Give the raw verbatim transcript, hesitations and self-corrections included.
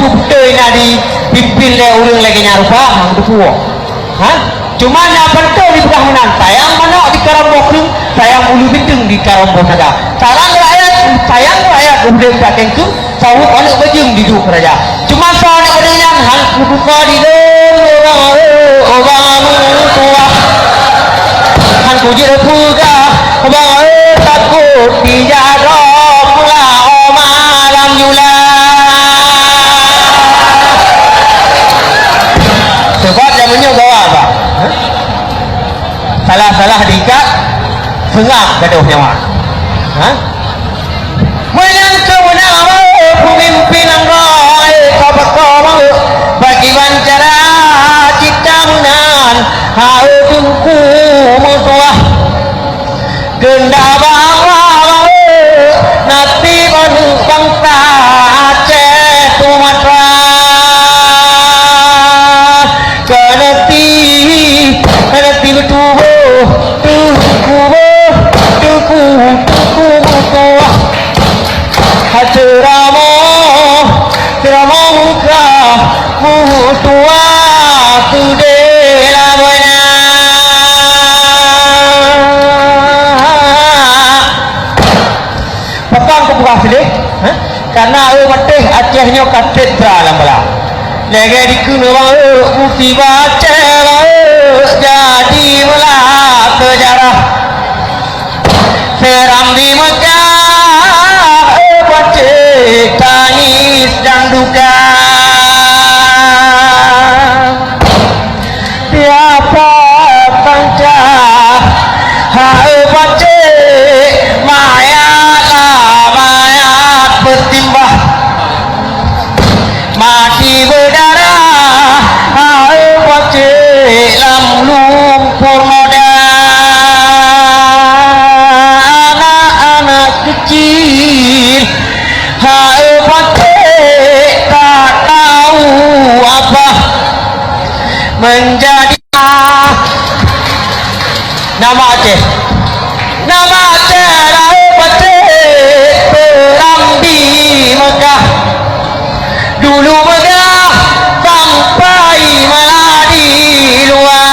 Beutôi na dipimpin lé ureuëng lagée nyan rupa, hang teupuwoe. Ha? Cuma nyang pantôn dipeugah meunan, sayang manok di karambok krueng, sayang ulu binteng di karambok naga. Sayang rakyat, sayang rakyat udeb bak kengkeung, sawöb aneuëk bajeueng di duek raja. Cuma soe aneuëk bajeueng nyan han kubuka di lôn, ureuëng, ureuëng tuah. Han kujeuet peugah, bang, eh, takot dijak droe pula oma lam jula. Sebab nyang meunyoe gawa, bang. Salah-salah diikat, seungab gadoh nyawa. Ha? Meunyoe keumeunang peumimpin nanggroe, eh, ka beuko meuh, pakriban cara cit meunan, hai Teungku meutuah. Keundak bak Allah, eh, nati bansa Aceh Sumatra. Keuneuk ti, keuneuk ti beutuboh, Teungku boh, Teungku, Teungku meutuah. Ceuramoh, ceuramoh muka, meutuah keudeh lagoena. Pakon kupeugah sideh, ha? Karena, eh, matéh Aceh nyoe ka treb tra lam bala. Lagée dikheun ureuëng, eh, musibah Aceh, eh, jadi meulah seujarah. Serambi Mekah, eh, pacé tangis dan duka. Siapa panca, hai pacé, mayat lah mayat beusimbah. Mati beudarah, hai pacé, lam lumpur noda. Anak-anak kecil, hai pacé, tak tahu apa menjadi. Nama Aceh. Nama Aceh lahé pacé, Serambi Mekah. Dulu megah sampai malah di luar.